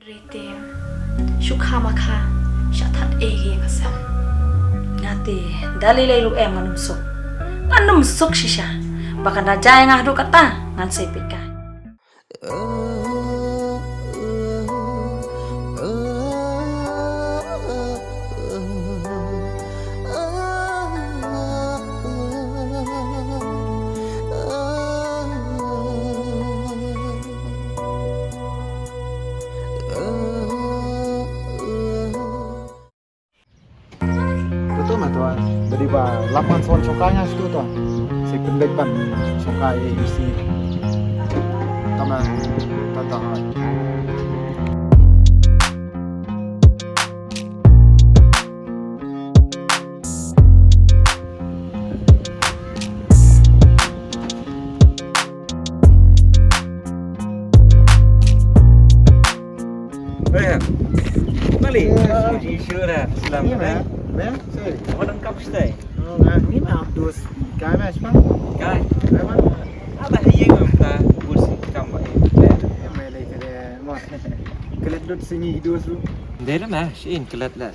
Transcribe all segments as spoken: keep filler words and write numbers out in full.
Rete, shu kha ma kha, sha that ei hi ka sem. Nga te, da lei lei ruh em ngan ym suk. Ngan ym suk shisha. Ba kan da jai nga haduh katta, ngan sei peit kai. Tutu ma tuan. Dari ba lapan son shongkai nga situ tuan. Si pynbeit ban shongkai A B C. Tama, tata. Eh, Mali. Eh, ah, Ishura, salam. Iya, eh? Mel, mel, sorry. Apa dengkap stai? Oh, nga ni mah abdus. Kai mah, Ishma. Kai. Kai mah. Apa hayeng mah ta kursi kam ba. Iya, mel, mel, mel. Kelet dut sini idus lu. Dera mah, shin kelet la.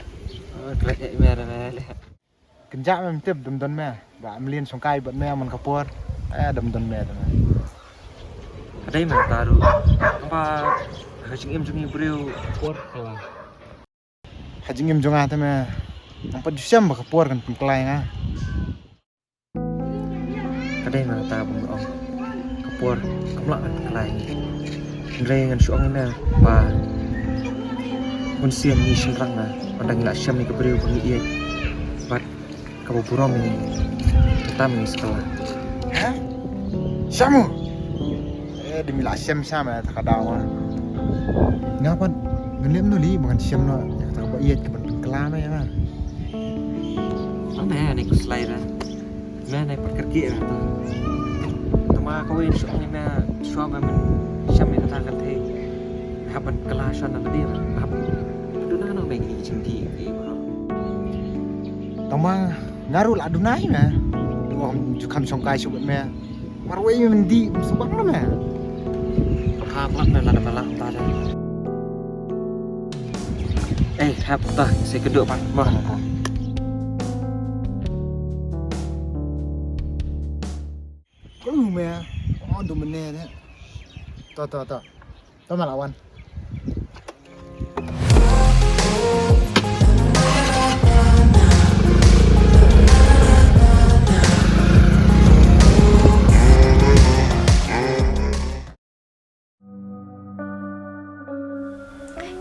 Oh, kelet ya mera mel. Kynjah mem tip dum don me. Ba mlien shongkai bad me man ka por. Eh, dum don me te me. Ka dei me ta ruh. Ba ha jingim jong i briew por kala. Ha jingim jong nga te me. Ngam pat ju shem ba ka por kan pynkylla ïa nga. Ka dei me ta bym ong. Ka por kam lah kan pynkylla ïa ngi. Hynrei ngan shu ong ïa me ba bun sien ngi shynrang na. Ynda ngi lah shem ïa ka briew ba ngi ïeit. Bad kaba burom ïa ngi. Kata me ngi sa kylla. Ha? Shem u? Eh, dei me lah shem sha me ta ka daw ma. Nga pat ngan leh kumno lei ba ngan shem noh ïa kata kaba ïeit kaban pynkylla noh ïa nga. Tang me ne khuslai ra. Me ne pat kyrkieh ra to. Tang ma kawei shu ong ïa me shuwa ba men shem ïa kata ka thei. Hap ban kylla shuwa na lade ba hap. Duna noh me ngi ki jingdih ki ba. Tang ma nga ruh la duna ïa me. Ruh ju kham shongkai shuh bad me. Marwei me mendih, me subak na me. Ha, plat me lada me lah ta de. Eh, hap ta, se kedok pan. Bah. Kelu me. Oh, dum ne de. To, to, to. To ma la wan.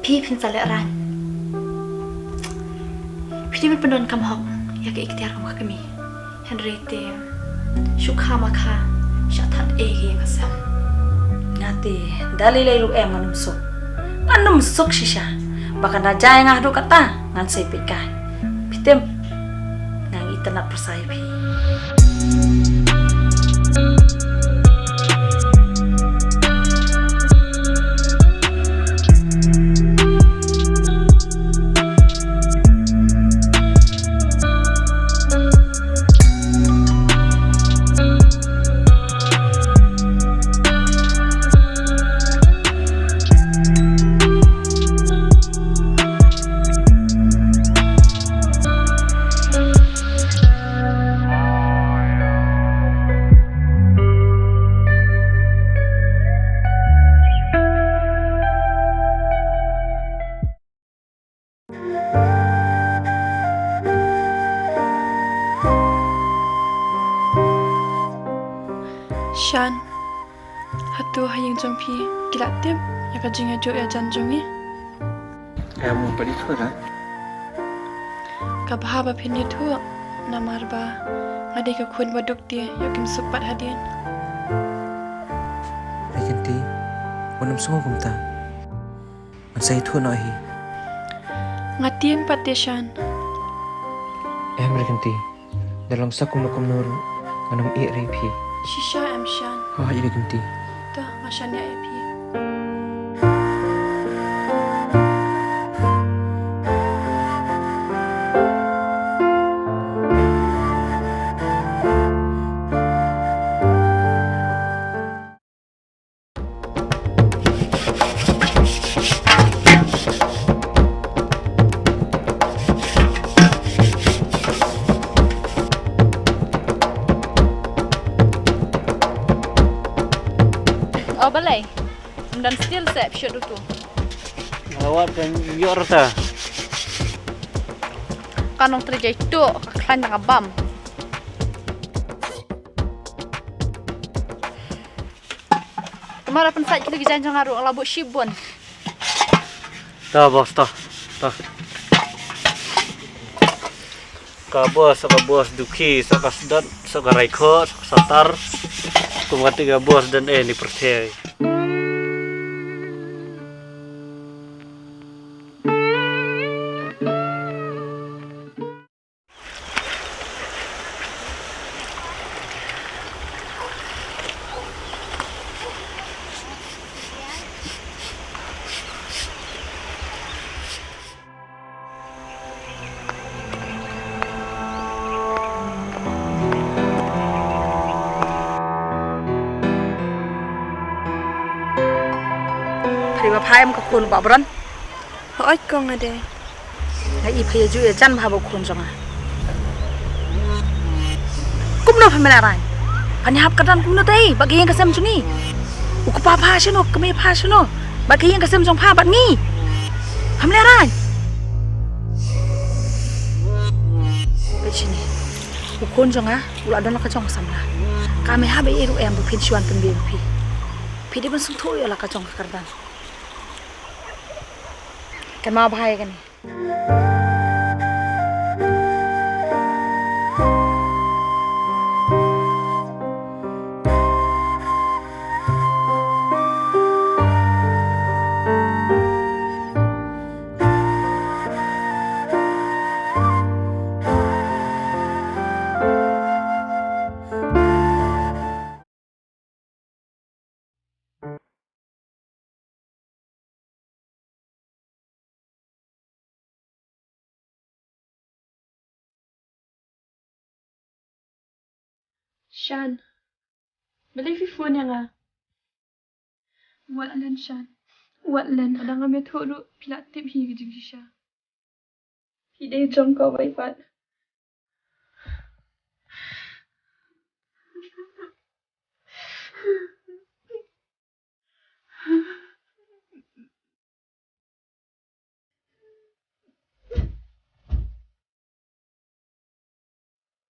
Phi phin sa leh rang. Phi te phin pyndonkam hok ïa ka iktiar kum ka kmie. Hynrei te shu kha ma kha, sha that ei hi ka sem. Nga te da lei lei ruh em ngan ym suk. Ngan ym suk shisha. Ba kan da jai nga haduh katta ngan sei peit kai. Phi tip. Nga ngi itynnad pyrsa ïa phi. Shan, hato ha ïing jong phi ki la tip ïa ka jingïajuh ïajan jong ngi? Em, ym pat ïathuh na. Ka bha ba phin ïathuh, namar ba nga dei ka khun ba duk te, ïoh kim suk pat hadien. Rikynti, wat nym sngew kumta. Ngan sa ïathuh noh hi. Nga tieng pat te Shan. Em Rikynti, da long sa kumno kumno ruh ngan ym ïeh re phi. Shisha em Shan. Hooid Rikynti. To nga shaniah ïa phi. Balei? Ym don steel seh phi shu dutu. Awat kan ïoh rata. Ka nongtrei jai tu ka khlaiñ tang ka bam. Kamara pynsait kito ki jaiñ jong nga ruh la buh shibun. Ta boss ta. Ta. Ka boss, ka boss dukhi, sa ka sdot, sa ka raikho, sa ka satar. Kum kata ka boss dan eh ni percaya. Phari ba phaim ka khun ba bron. Hooid kong ade. Nga i pha ïa ju ïa jan bha ba u khun jong nga. Kumno pha mela rai? Phan ïa hap ka dan kumno te ba ka ïing ka sem jong ngi. U kpa pha shano, ka mei pha shano? Ba ka ïing ka sem jong pha bad ngi. Pha mela rai? Peit shini. U khun jong nga u la don la ka jong ka samla. Ka mei hap ei ei ruh em ba phin shu wan pynbei ba phi. Phi dei ban sngewthuh ïa la ka jong ka kyrdan. Kan ma bha ïa kane. Shan. Balei phi phone ïa nga? Wat len Shan. Wat len, lada ngam ïathuh ruh phi la tip hi ka jingshisha. Phi dei jong ka wei pat.